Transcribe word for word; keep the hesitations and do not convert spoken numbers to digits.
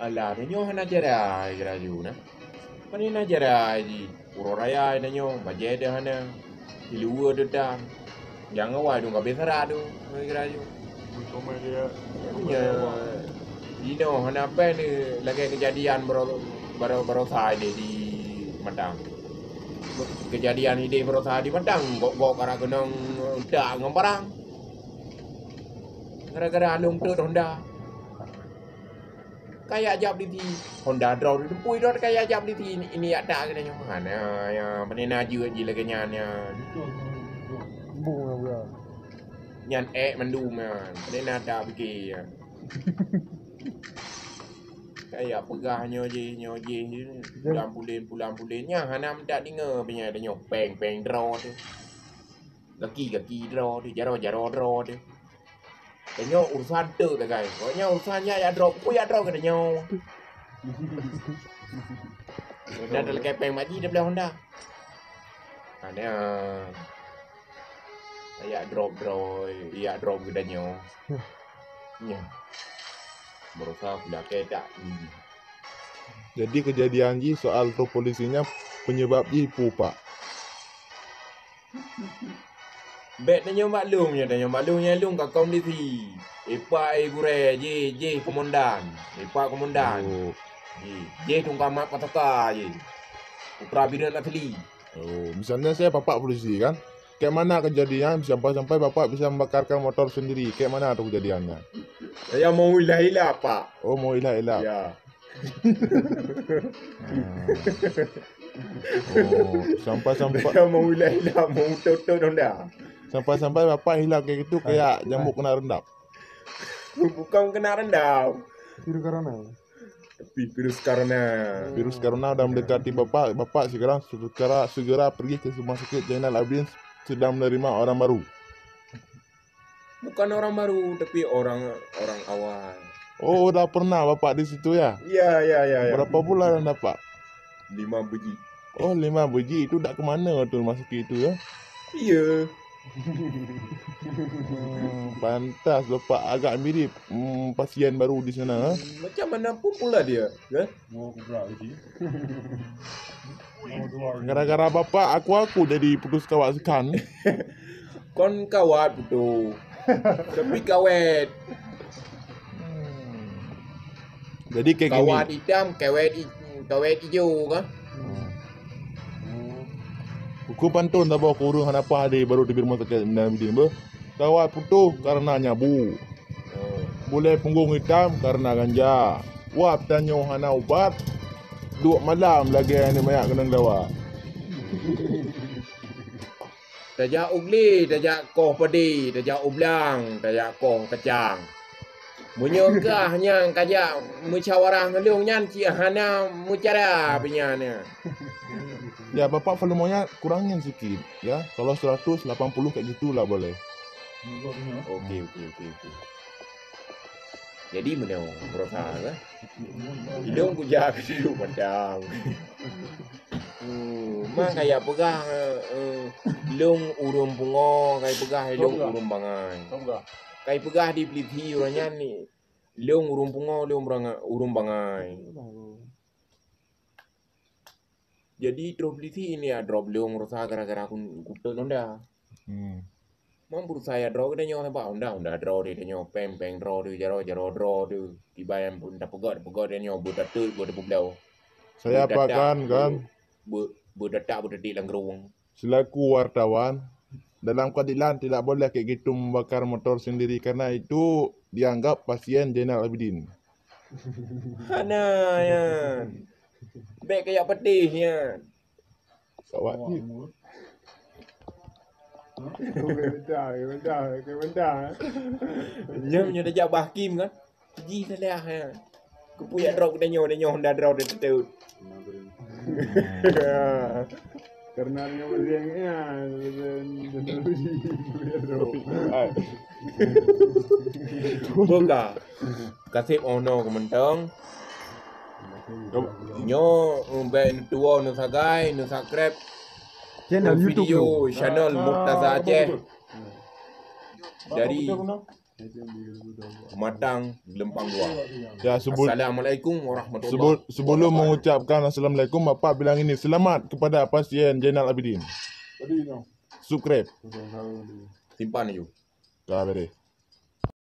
Alah, tanyoe hana cara, hai geurajeuen na. Pane na cara jih? Uroe raya tanyoe, bajée teuh hana, siluweue teuh tan. Nyang awai dong ka beusara tu, hai geurajeuen. Nyoe, inoe hana péng ni lagée keujadian baroe, baroe, baroe sa di, di Matang. Keujadian ideh baroe sa di Matang, gok-gok karab keunong tak ngon barang. Gara-gara lôn teuk honda. Kaya jak beli ti honda droe di teupui dot kaya jak beli ti ini, ini yak tak kena nyoe. Hana ya, pane na jeuet ji lagée nyan ya. Bung lah buya. Nyan ék mandum nyan. Pane na tak pike ya. Kaya peugah nyoe jih, nyoe jih. Pulang pulen, pulang pulen. Nya hana minta deungoe, pih nyan nyoe péng-péng droe tu. Gaki-gaki droe tu, jaroe-jaroe droe tu. Tanyoe urusan teuk sagai. Pokoknya urusan nyak jak droe, peue jak droe keu tanyoe. Honda talakée péng mak jih tabloe honda. Hana. Jak droe droe, jak droe keu tanyoe. Nyoe. Berusaha pulakée tak. Jadi keujadian jih soal trok polisi nyan peunyeubab jih peue, Pak? Bék tanyoe maklum nyoe, tanyoe maklum nyoe lôn ka kong polisi. Ipak, eh, gurée, jih, jih komandan. Ipak komandan. Oh. Jih, jih tungkang mat patoka jih. Putra bineuk asli. Oh, misalnya saya bapak polisi kan. Kayak mana kejadian sampai-sampai bapak bisa membakarkan motor sendiri? Kayak mana tuh kejadiannya? Saya mau ilah-ilah, Pak. Oh, mau ilah-ilah. Ya. Oh, sampai-sampai. Saya mau ilah-ilah, mau utot-utot honda. Sampai-sampai bapak hilang kayak gitu, kayak nyamuk kena rendam. Bukan kena rendam. Virus corona. Tapi virus corona. Virus corona udah mendekati bapak. Bapak sekarang segera, segera pergi ke rumah sakit Zainal Abidin, sedang menerima orang baru. Bukan orang baru, tapi orang, orang awal. Oh, udah pernah bapak di situ ya? Ya, ya, ya, ya. Berapa bulan dah dapat? Lima biji. Oh, lima biji itu dak ke mana tu rumah sakit itu ya? Iya. Hmm, pantas bapak agak mirip, hmm, pasien baru di sana, ha? Macam mana pun pula dia, kan? Gara-gara bapak, aku, aku jadi putus kawat sekan. Kon kawat putus. Tapi kawet. Hmm. Jadi kayak gini. Kawat hitam, kawet i-, kawet ijo kan? Buku pantun saboh kureueng hana paih deh baru teubiet rumah sakit Zainal Abidin beuh. Kawat putus karena nyabu. Bulée punggong hitam karena ganja. Wah, tanyoe hana ubat. Duek malam lagée aneuk manyak keunong dawa. Tajak u glé, tajak koh padé, tajak u blang, tajak koh kacang. Meunyoe kah nyang kajak musyawarah ngon lôn nyan cit hana meucara pih nyan. Ya, Bapak volume-nya kurangin sikit, ya. Kalau seratus lapan puluh kayak gitu lah boleh. Oke, oke, oke, oke. Jadi meunyoe berusaha kan? Ilong kuja keu duek padang. Hmm, mang kaya peugah, eh, eh, lôn ureueng pungo, kaya peugah lôn ureueng bangai. Kaya peugah di Peliti ureueng nyan ni, lôn ureueng pungo, lôn ureueng, ureueng bangai. Jadi, troh polisi ini ya drop lôn rusa gara-gara kun-, kuteun honda. Hmm. Mang berusaha ya drop kita nyoe sabab honda, honda drop dia nyoe, peng, peng drop dia, jaroe, jaroe drop dia. Tiba yang pun tapeugah, tapeugah dia nyoe, beutateuk, beutapubloe. Saya apakan, kan? Be-, beutatak, beutatik lam geurong. Selaku wartawan, dalam keadilan tidak boleh kayak gitu membakar motor sendiri karena itu dianggap pasien Zainal Abidin. Hana nyan. Bék kaya pedih nyan. Kawak. Nyan meunyoe tajak bak hakim kan. Ji salah nyan. Keupeue jak drop geutanyoe, tanyoe honda drop di teuteuet. Karena nyoe meuriang nyan, teknologi. Buka. Kaseb oh no keumeutong. Nyoe, eh, bèk neutuwoe, neusagai, neusubscribe channel YouTube video channel Murtaza Aceh. Dari Pematang Geulumpang Dua. Ya, sebelum Assalamualaikum warahmatullahi sebelum, sebelum mengucapkan assalamualaikum, Bapak bilang ini, selamat kepada pasien Zainal Abidin. Subscribe. Simpan you. Dah beres.